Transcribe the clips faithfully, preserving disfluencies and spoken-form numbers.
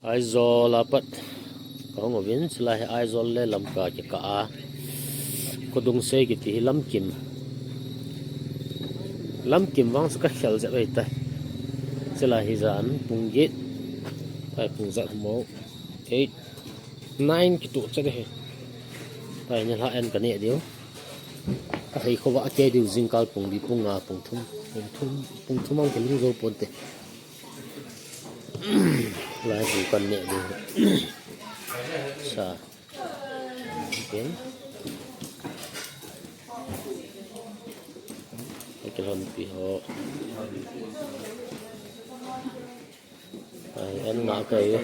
Aizawl a pat ka hung uvin, chulai hi Aizawl le Lamka kikah a, Khudungsei kiti hi Lamkim. Lamkim vang chu ka khel jep ahitai. Chulai hi jan pung get, tai pung jat mo, eight, nine kituh chet ahi. Tai nilhah in ka neh diu. Ka hei khova a kei diu jingkal pung li, pung nga, pung thum, pung thum, pung thum ang kilung jou ponte. Lai bu kan neh ding. Sa. Okay. Kilhonpi ho. Ai, an nga kai.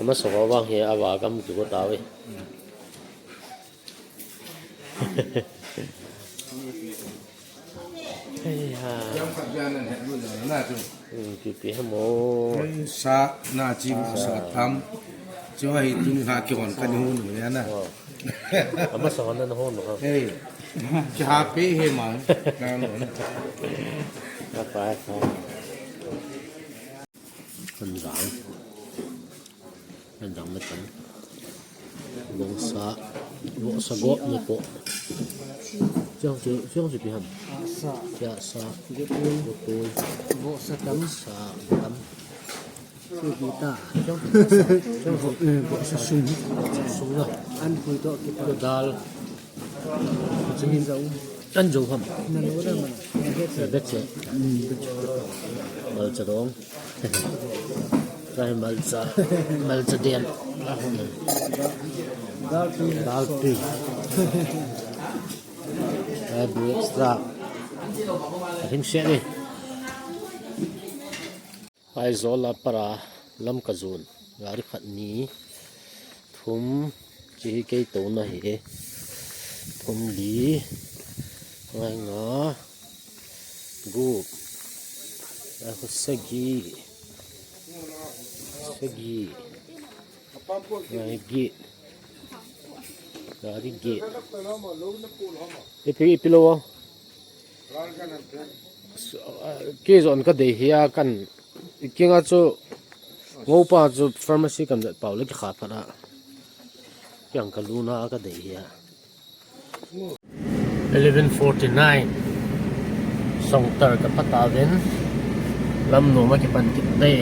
Ama so vang hi ava gam kigo tave. Hei ha. Jam khat jam nan het lut jong na chu. Hmm, pipi ha mo. Hei sa na chi mo sa tham. Chu hi tuni ha kihon ka ni hun ni na. Oh. Ama sa hon na hon no. Hei. Kiha pe he ma. Na no. Na pa pa. Kan jang. Kan jang matan. Vohsa, vohsa go ni po. Siang si, siang si pi ham. Sa. Siasa. Gepul. Gepul. Vohsa tam. Sa tam. Sugita. Siang si. Siang si. Eh, vohsa sung. Sung lah. An pui to kita. Dal. An jou ham. Malcha dong. Malcha, malcha den. Dal tui. Extra. Hing se ni. Aizawl a pat a Lamka jon, gari khat ni, thum, chi hi kei touna hi, thum li, ngai nga, gup, ngai khu sagi, sagi, ngai get, gari get. Ipi, ipi lo. Kei jon ka dei hi a kan, kinga chu ngoupa chu pharmacy kan vet pau le kikha phat a. Kiang ka luna ka dei hi a. Eleven forty-nine. Songtal ka pha tauvin. Lamnum a kipan kit te.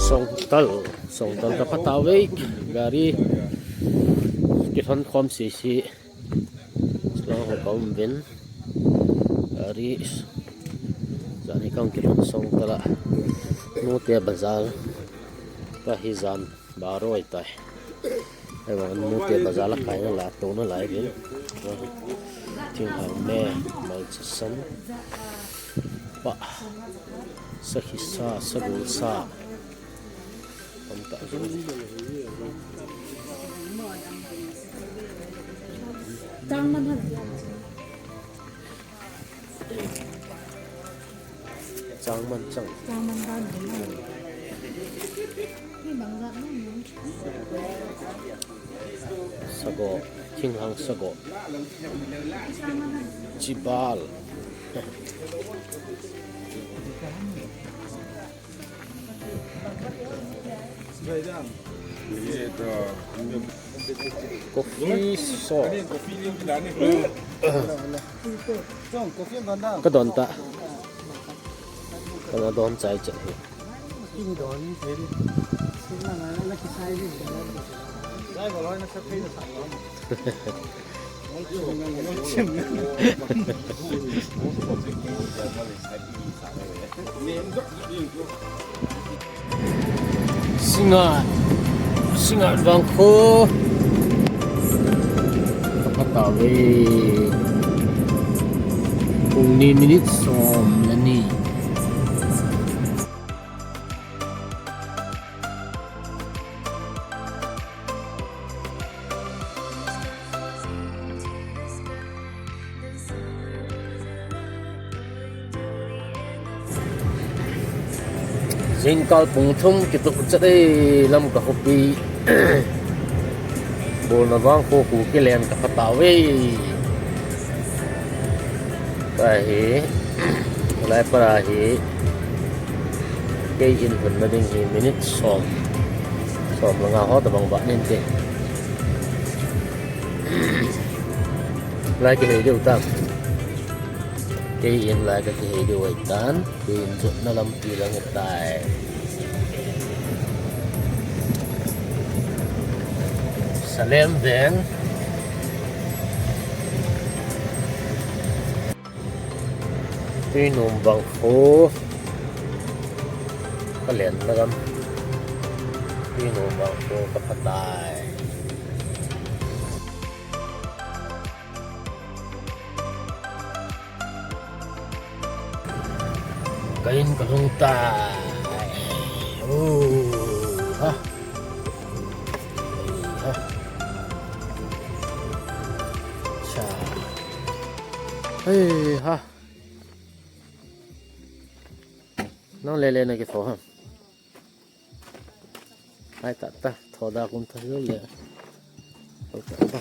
Songtal, Songtal ka pha tauve, gari kilhon khom sese. Chulai ho ka um uvin. Gari jani ka hung kilhon Songtal a. Nute bazar. Ka hi jan baro ahitai. Ahivang nute bazar la kaina la touna lai uvin. Thinglhang me, malcha san. Pa. Sakhi sa, sagol sa. Tam tah jong. Changman han. Changman chang. Changman dan. Ni bang jat na ni. Sago, thinglhang sago. Chibal. Coffee shop. Ka don ta. Ka na don chai chai. Singa, singa vang kho. Ka pha tauve. Pung ni minute som le ni. Hin kalpung thum kitup chat e, Lamka khopi. Bolna vang kho khu kilen ka phatau e. Ka hi, lai para hi, kei in hun na ding hi minute som. Som le nga ho tabang ba nin te. Lai kihei diu tam. Kei in lai ka kihei diu ahi tan. Kei in jotna lampi lang ahitai. Salem veng. Tuinom vang kho. Ka lenna gam. Tuinom vang kho ka phatai. Ka in ka lhung tai. Oh, ha. Ei, ha. Cha. Ei, ha. Nang lele na kitho ham. Ai ta ta, tho da kum ta le. Tho ta ta.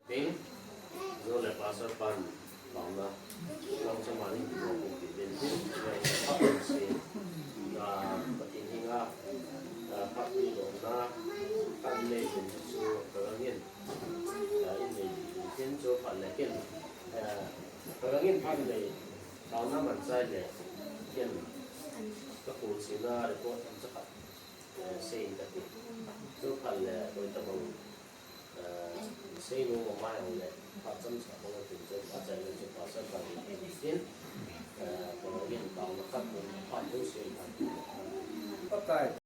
Ding, zo le pastor pan, bang na, long sa mani, bang ko ki den tin, na, Pathen henga, na, Pathen lo na, kan le den su, ka gang in, na, in le den tin, so pan le ken, na, ka gang in pan le, bang na man sai le, ken, ka ko si na, report an sa ka, na, sei ka ti, so pan le, ko ta bang, Sei nu ma mai hong le, pa cham sa hong tin chu, pa chai le chu pa sa ka ni tin, eh, ko lo yin ka ma khat mun pa tu sei ka. Pakai.